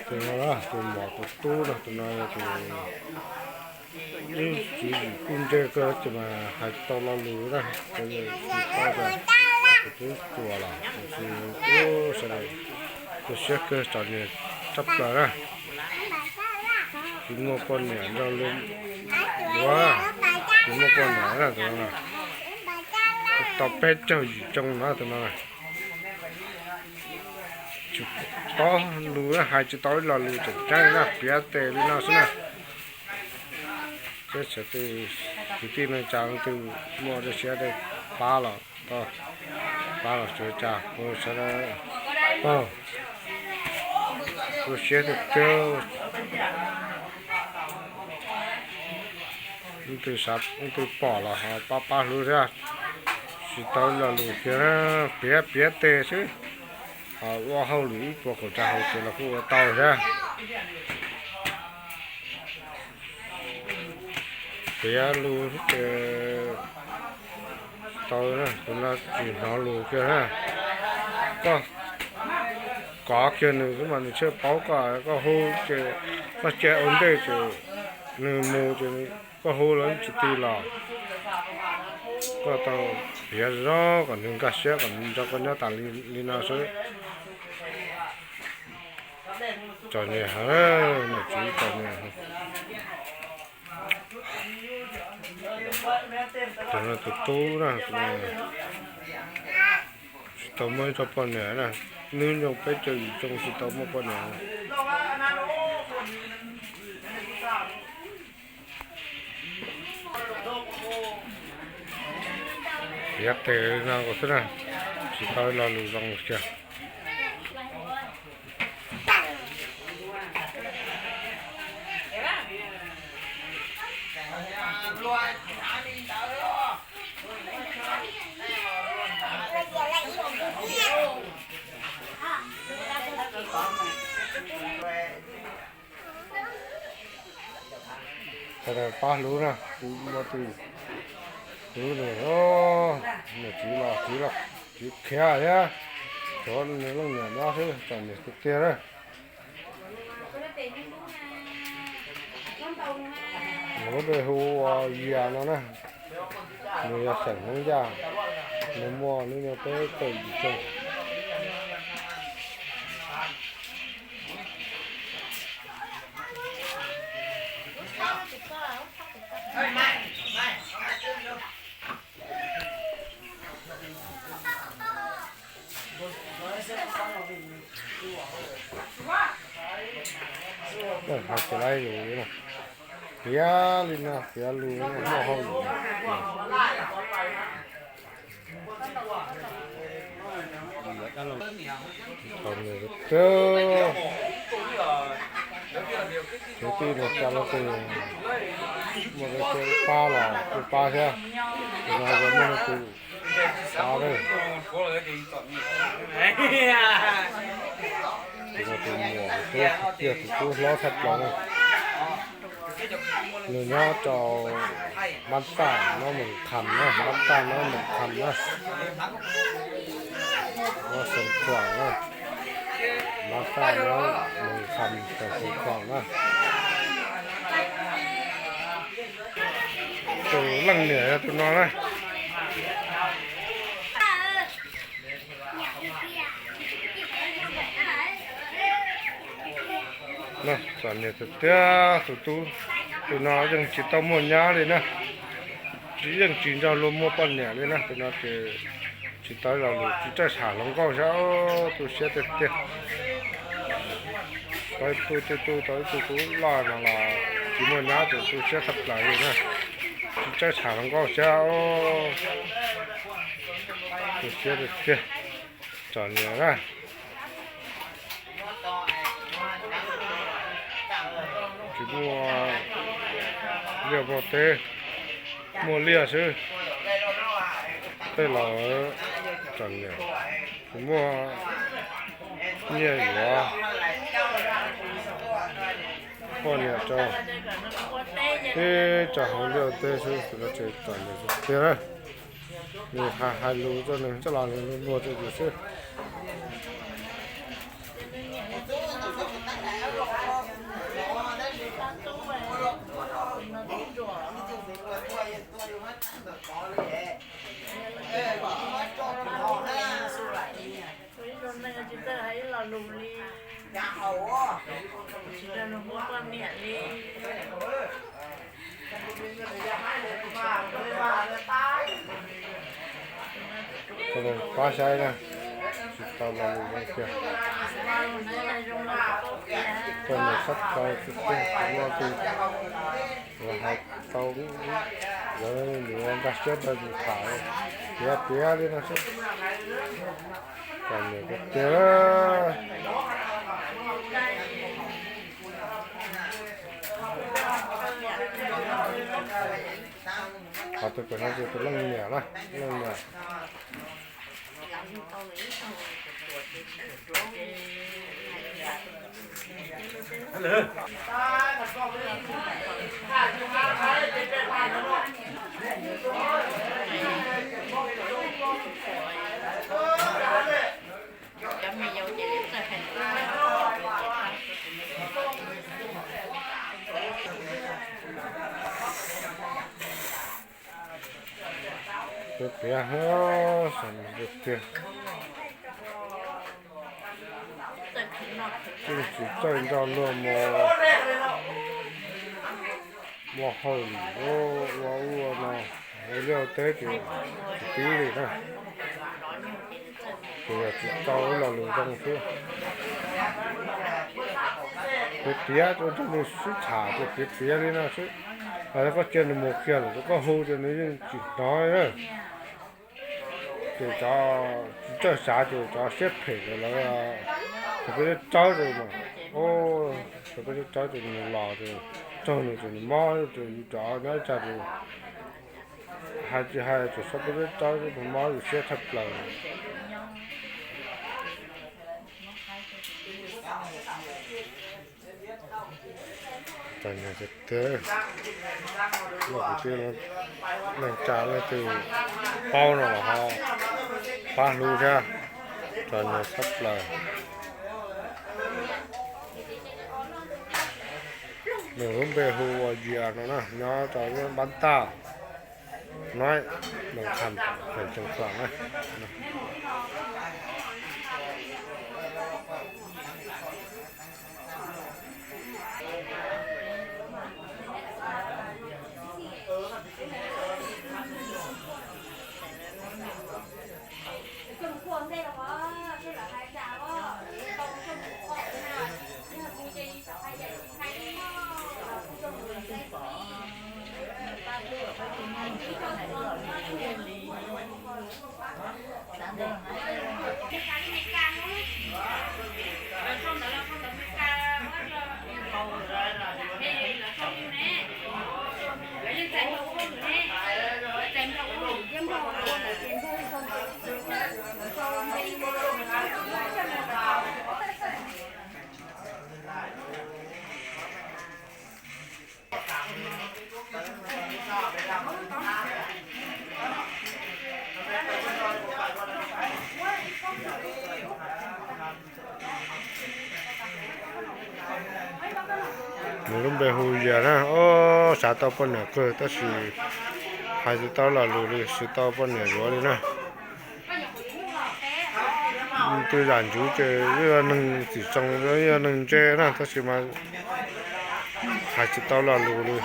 Tus no, tus muam tus tub no, tus no yog tus ib txwm yim kuj ntse kawg ces mas hais tsis tau lo lus na, ces yog tsis paub tias tus tub tuag los tus tsis ub sawv daws tu siab kawg, txom nyem tshaj plaws na. Tsis muaj poj niam nrog luag yuav, tsis muaj poj niam na tus no. Tau peb caug yim xyoo no tus no. Tsis paub lus, hais tsis tau ib lo lus, tseem ceeb na, piav tes li no xwb na. Seb sawv daws kwv tij neej tsa leej twg muaj dej siab dej pab los pab los sawv daws, sawv daws tu siab tiag tiag. Leej twg pom los ho pab pab hlub thiab. Tsis tau lo lus kiag, piav piav tes xwb. Ho ua hauj lwm ib puas kaum tsa hauv ces los kuj ua tau thiab. Piav lus ces tau, tus no tsis hnov lus kiag na. Koj kov kiag nws xwb mas nws thiaj paub koj, koj hu ces koj cia ua ntej ces nws mus ces koj hu los tsis ti los. Koj tau piav zoo kom nws nkag siab kom nws nrog koj nyob tas li no xwb. Txom nyem heev, niam txiv txom nyem heev. Tus no tus tub na, tsis tau muaj ib tug poj niam na, hnub nyoog peb caug yim xyoo tsis tau muaj poj niam. Piav tes no xwb na, tsis tau lo lus zoo kiag. Sawv daws pab hlub na, kuv muaj tus hlub nws, niam txiv los txiv los txiv khiav thiab, tshuav nws leej niam nyob xwb, txom nyem tiag tiag na. Nws lub npe hu ua Yias no na, nws yog xeem Hmoob Yaj, nws muaj hnub nyoog peb caug yim xyoo. Hais tsis laib lus li no, piav li no piav lus muaj hauj lwm. Txom nyem tiag. Kwv tij neej tsa leej twg muaj dej siab pab los kuj pab thiab, tus no yog muaj leej twg pab thiab. Tus no tus muam tus tub tiag, tus tub hlob tshaj plaws na. Nws nyob rau Npab Taj Nab Meem Kham na, Npab Taj Nab Meem Kham na, Xeev Khuam na, Npab Taj Nab Meem Kham, Xeev Khuam na. Tus leej niam yog tus no na. Txom nyem tiag tiag, tus tub, tus no yeej tsis tau muaj nyab li na, yeej tsis nrog luag muaj poj niam li na, tus no ces tsis tau lo lus, tsis txawj tham hluas nkauj thiab, tu siab tiag tiag. Tau ib tug, tu tu tau ib tug tub loj no los tsis muaj nyab ces tu siab tshaj plaws li na, tsis txawj tham hluas nkauj thiab, tu siab tiag tiag. Txom nyem na. Tsis muaj liaj muaj teb, muaj liaj xwb. Tej laus txom nyem, tsis muaj nyiaj yuav poj niam rau, tib tsaug hauv liaj teb xwb, tus no ces txom nyem tiag na. Nws hais hais lus rau nws coj los nws luag rau yus xwb. lus li, tsis nrog luag muaj poj niam li. Pab saib na, tsis tau lo lus li tiag. Koj mus sab plaws tiag tiag, tus no tus hais tau, lawv yuav nkag siab rau tus tham, tiav tiav li no xwb. Kom niam tiag tiag. Qhov twg pem no ces tus leej niam na, leej niam. Peb piav hwv, tiag tiag. Yeej tsis txawj nrog luag mus muaj hauj lwm ua ub ua no, ua liaj ua teb ces tsis pib li na. Ces yog tsis tau ib lo lus zoo xwb. Piav piav rau nrog nws sib tham ces piav piav li no xwb. Hos yog koj cia nws mus kiag lawm ces koj hu ces nws yeej tsis hnov li na. Ces cov tsis txawj xav ces cov siab phem ces lawv, cov peb teb tsawb ces, cov peb teb tsawb ces nws los ces raug nws ces nws mob ces yus cov nyob ib tsa ces hais tsis hais ces cov peb teb tsawb ces nws mob yus siab tshaj plaws. Txom nyem tiag tiag. Leej tsa leej twg paub no los ho pab hlub thiab. Txom nyem tshaj plaws. Nws lub npe hu ua Yias no na, nyob rau Npab Taj, Noib, Noo Kham, Xeev Khuam na. Nws lub npe hu Yias na, o, xav tau poj niam kawg tab sis hais tsis tau lo lus li, tsis tau poj niam yuav li na. Tus yam ntsuv ces yog neeg txim txoo, yog neeg ntse na, tab sis mas hais tsis tau lo lus li.